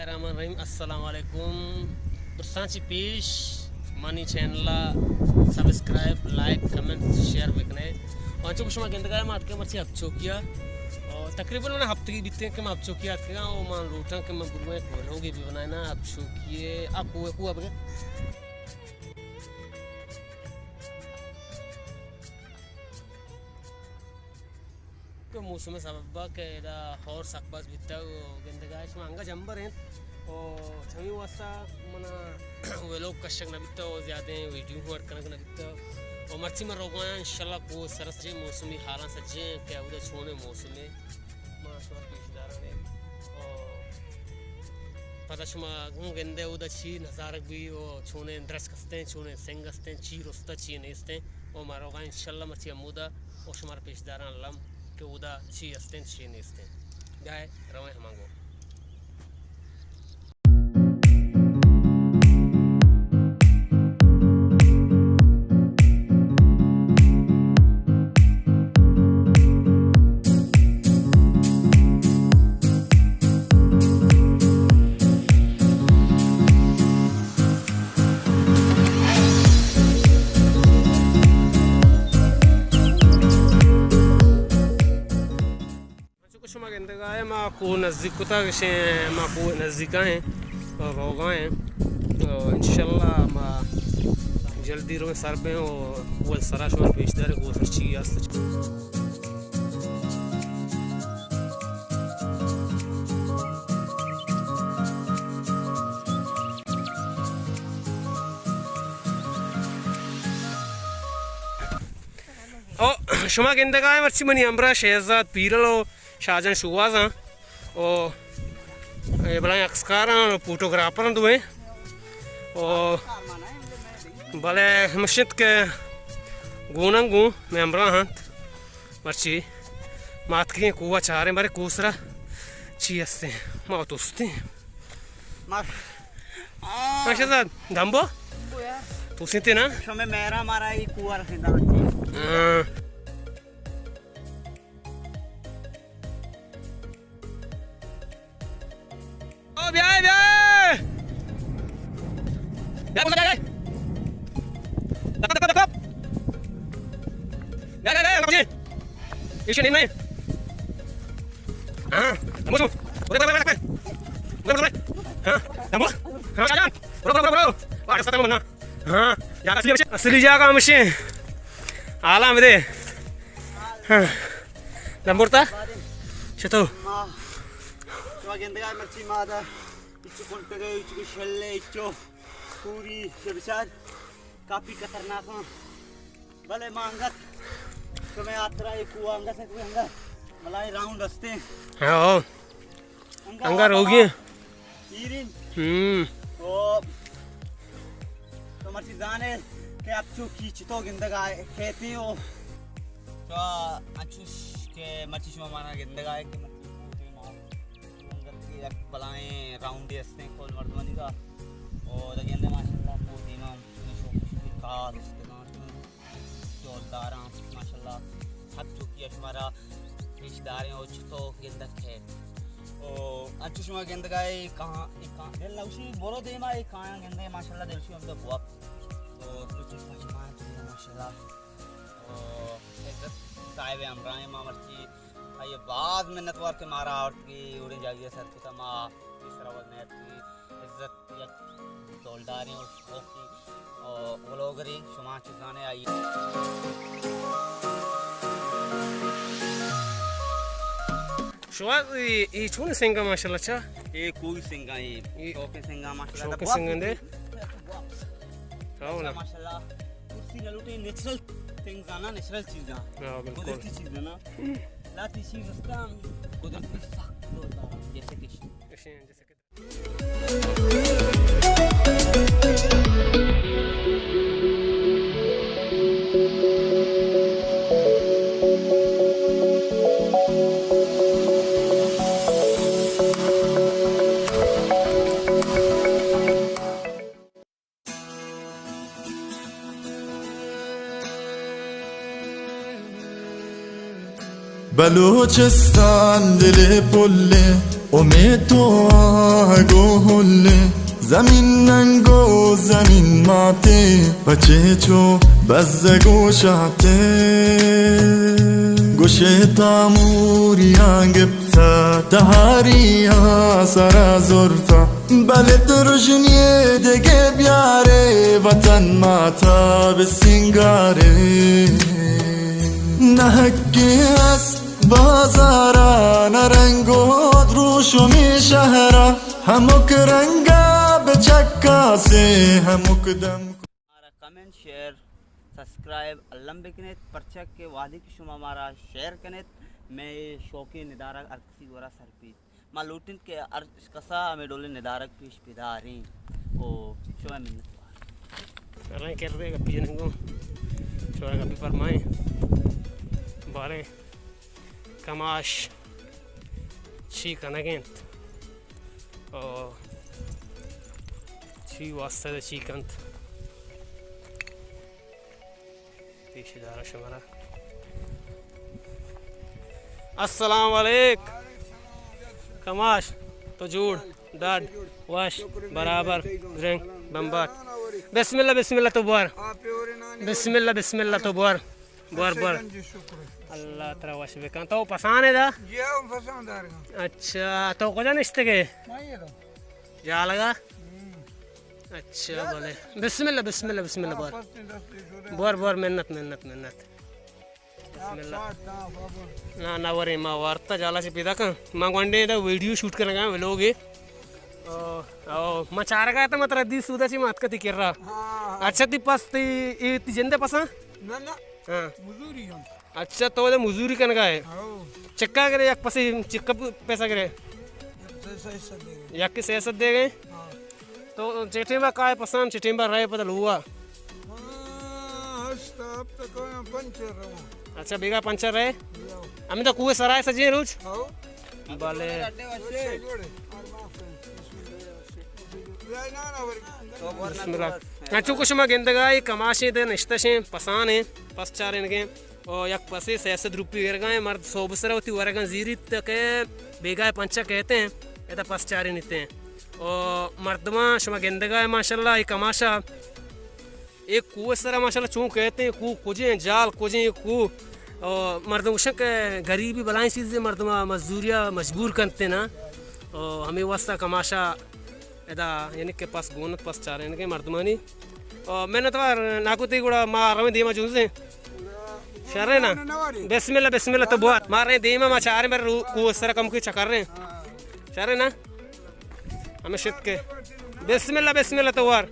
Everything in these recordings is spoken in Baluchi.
الرحمن الرحیم، السلام علیکم۔ درستاں چی پیش منی چینل ءَ سبسکرائب، لائک، کمنٹ، شیئر بکنے۔ اور انچو کہ شما گندگا ئے، ما اتکے مرچی حب چوکی ءَ۔ اور تقریباً من ہفتگی بیتیں کہ ما حب چوکی ءَ اتکگاں اور ما لوٹاں کہ من برواں یک ولاگے بہ بنائیناں حب چوکی ءِ۔ آ کوہ، کوہ بگے۔ کہ موسم ءِ سبب ءَ کہ ادا ہور سک باز بیتگ ءُ گندگا ئے شما انگا جمبر انت ءُ چمی واسطہ منا ویلوگ کشگ نہ بیتگ ءُ زیادہ ویڈیو ہم اڈ کنگ نہ بیتگ ءُ مرچی من روگا آں انشاءاللہ کوہ سر ءَ سجیں موسمی حالاں سجیں کہ اودا چونیں موسمے ما شما پیش داران ءُ پدا شما گوں گندے اودا چی نظارگ بی ءُ چونیں درچک استیں، چونیں سنگ استیں، چی رستہ چی نیستیں ءُ ما روگا انشاءاللہ مرچی ہمودا ءُ شمارا پیش داراں الم کہ اودا چی است انت، چی نیست انت۔ بیائے رویں ہمانگو۔ چونکہ شما گندگا ئے ما کوہ نزیک کتا، گشیں ما کوہ نزیکا ایں، روگا ایں۔ انشاءاللہ ما جلدی رویں سر بیں ءُ کوہ سرا شما پیش داریں کوہ سر چی است۔ او شما گندگا ئے مرچی منی ہمراہ شہزاد پیرل ءُ شاہجان شوہاز آں۔ او اے بلائیں عکسکار آں، فوٹوگرافر آں دوئیں۔ او بلے ہمش انت کہ گوناں گوں مئے ہمراہ انت۔ مرچی ما اتکگیں کوہ ءَ چاریں، باریں کوہ سرا چی ہستیں، ما توستیں۔ مار۔ ہاں، شہزاد، دمبو؟ تو سنتے نا؟ شمے مہرا مارا ای کوہ رسیندا بچی۔ ہاں۔ او، بیائے، بیائے۔ بیائے، بولا، بیائے۔ دکو، دکو، دکو۔ بیائے، بیائے، بیائے، بابا جی۔ ایشی نہیں، نہیں۔ ہاں، دمبو شو۔ بولے، بولے، بولے، بولے۔ بولے، بولے، بولے۔ ہاں، دمبو۔ ہاں، شاہجان۔ بولو، بولو، بولو، بولو۔ واہ، ایسا تو بننا۔ ہاں، یار، اصلی، اصلی جاگہ ہمشی۔ حالا ہمدے۔ ہاں۔ دمبرتا؟ چتو؟ ما، شما گندگا ئے مرچی ما دا، اچو کنٹگے، اچو شلے، اچو پوری، چہ بچار، کافی خطرناک ہاں۔ بلے ما انگت، شمے آترا ایک کوہ انگت سے کوئی انگت، بلائے راؤنڈ ہستے۔ ہاں۔ انگا روگی ہیں۔ ہم۔ تو، تو مرچی زانے کہ آپ چو کی چتو گندگا ئے، کہتے ہو۔ تو انچوش کہ مرچی شما مانا گندگا ئے کہ مرچی کوہ دیما انگت یک بلائیں راؤنڈے ہستیں کل مردمانی کا۔ او دا گندے ماشاءاللہ کوہ دیما شوق شوق کار استگاں۔ ڈولداراں، ماشاءاللہ، حب چوکی ءَ شمارا پیش داریں او چتو گندگ ہے۔ او انچو شما گندگا ئے کہاں، اے کہاں، دل نوشی برو دیما اے کایاں گندے، ماشاءاللہ، دلشی ہمدا بوا۔ تو کچھ پشمان تو ماشاءاللہ۔ او عزت صاحب ہمراہ ما مرچی، آئیے باز منت وار کہ مارا آورت کہ اوڑے جاگے سر کتا ما پیسرا وزن ہے کہ عزت یک ڈولداریں اور شوقی، آ، ولوگرے شما چو زانے آئی۔ شما اے، اے چون سنگا ماشاءاللہ چا؟ اے کوئی سنگا اے، اے شوقیں سنگا ماشاءاللہ شوقیں سنگا دے۔ ہاں، نا۔ ماشاءاللہ کرسی نہ لوٹے، نیچرل تھنگز آنا، نیچرل چیزاں۔ ہاں، بالکل۔ قدرتی چیز ہے نا۔ لاتی چیز اس کا قدرتی سخت ڈولدار، جیسے کہ بلوچستان دل پلیں امیت و آہ گوں ہلیں، زمین ننگ و زمین ماتیں، پچے چو بزگ و شاتیں۔ گوشے تا موریاں گپتا، تہاریاں سرا زرتا، بلے درژنی دگہ بیارے، وطن ماتا بسنگارے۔ نہ حقے است بازارا، نہ رنگ و دروشمی شہرا، ہمک رنگا بچکاسیں، ہمک دم۔ مارا کمنٹ، شیئر، سبسکرائب الم بکنیت، پرچا کہ وہدے کہ شما مارا شیئر کنیت، مئے شوقیں ندارگ ہر کسی گورا سر بیت۔ ما لوٹیں کہ ہر کسا ہمے ڈولیں ندارگ پیش بداریں۔ او شما منت وار۔ سرائیں کردے گپی جنگوں۔ شما گپی فرمائیں۔ باریں کماش چی کنگ انت؟ او چی واسطہ چی کنت؟ پیش دارا شمارا۔ السلام علیک۔ کماش، تو جوڑ، ڈاڈ، وش، برابر، درنگ، بمبات۔ بسم اللہ، بسم اللہ تو بوار۔ بسم اللہ، بسم اللہ تو بوار۔ بوار، بوار۔ اللہ ترا وش بکن۔ تو پسانے دا؟ جی ہاں، پسان دارگاں۔ اچھا، تو کجا نشتگے؟ جالگا؟ اچھا، بلے۔ بسم اللہ، بسم اللہ، بسم اللہ، بوار۔ بوار، بوار، منت، منت، منت۔ بسم اللہ۔ نا، نا، ورے، ما وارتا جالا چہ پیدا کن۔ ما گونڈے دا ویڈیو شوٹ کرنگا، ویلوگے۔ او، او، ما چارگا تا، ما ترا دی سودا چی ما اتکا تی کرا۔ اچھا، تی پس، تی، ای، تی جندے پسا؟ نا، نا۔ ہاں۔ مزوری ہم۔ اچھا، تو ادا مزوری کنگا ہے؟ ہاؤ۔ چکا گرے، یک پسے چکا پ-، پیسہ گرے؟ یک سئے سد دے گئے۔ یک سئے سد دے گئے؟ ہاں۔ تو چٹیں با کائے پسان، چٹیں با رہے پتہ لوا؟ ہاں، ہشت ہفتہ کایاں پنچر رواں۔ اچھا، بیگا پنچر رہے؟ ہاؤ۔ ہمیں تو کوہ سرائے سجیں روچ؟ ہاؤ۔ بلے۔ بسم اللہ۔ ہاں، چونکہ شما گندگا، اے کماشیں دے نشتشیں، پسانیں، پس چارینگیں۔ او یک پسے سئے سد روپی گرگا ایں، مرد سوب سرا وتی ورگاں زیریت کہ بیگاہ پنچا کہتے ہیں، ادا پس چارینیت ہیں۔ او مردماں شما گندگا ایں، ماشاءاللہ، اے کماشا اے کوہ سرا ماشاءاللہ چون کہتے ہیں، کوہ کجیں، جال کجیں کوہ۔ او مردم گوشن کہ غریبی بلائیں چیزے، مردما مزدوریا مجبور کنتے نا۔ او ہمیں واسطہ کماشا ادا یعنی کہ پس گونت، پس چارینگیں مردمانی۔ او منت وار ناکو، تئی گڑا ما رویں دیما جنزیں۔ شرے نا؟ بسم اللہ، بسم اللہ تو بوات۔ ما رویں دیما، ما چاریں بر رو-، کوہ سرا کم کوئی چکر رہیں۔ شرے نا؟ ہمیں شت کے۔ بسم اللہ، بسم اللہ تو وار۔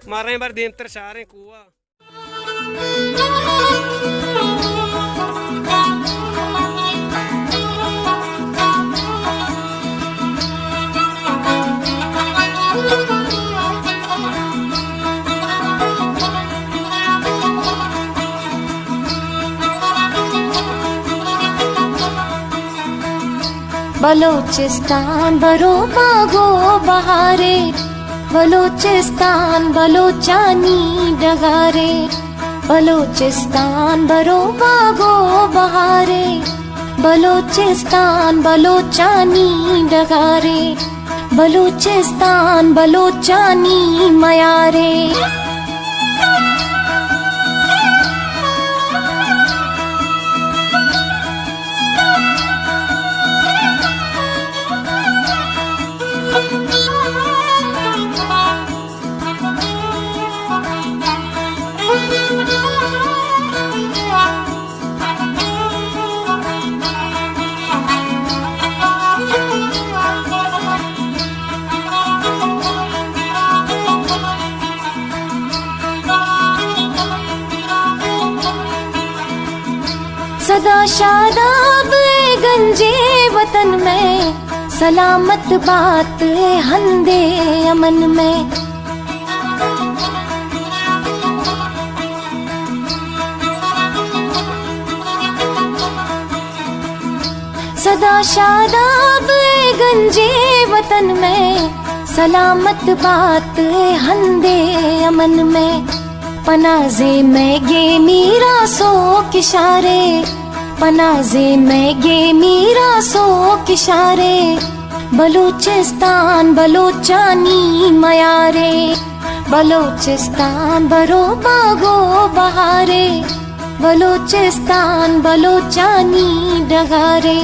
ما رویں بر دیمتر چاریں کوہ۔ بلوچستان برو باغ و بہارے، بلوچستان بلوچانی ڈگارے، بلوچستان برو باغ و بہارے، بلوچستان بلوچانی ڈگارے، بلوچستان بلوچانی میارے۔ سدا شاداب اے گنجے وطن میں، سلامت بات اے ہندے امن میں۔ سدا شاداب اے گنجے وطن میں، سلامت بات اے ہندے امن میں۔ پنازے میں گے میرا سو کشارے، پنازے میں گے میرا سو کشارے، بلوچستان بلوچانی میارے، بلوچستان برو باغو بہارے، بلوچستان بلوچانی ڈغارے،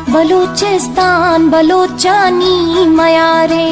بلوچستان بلوچانی میارے۔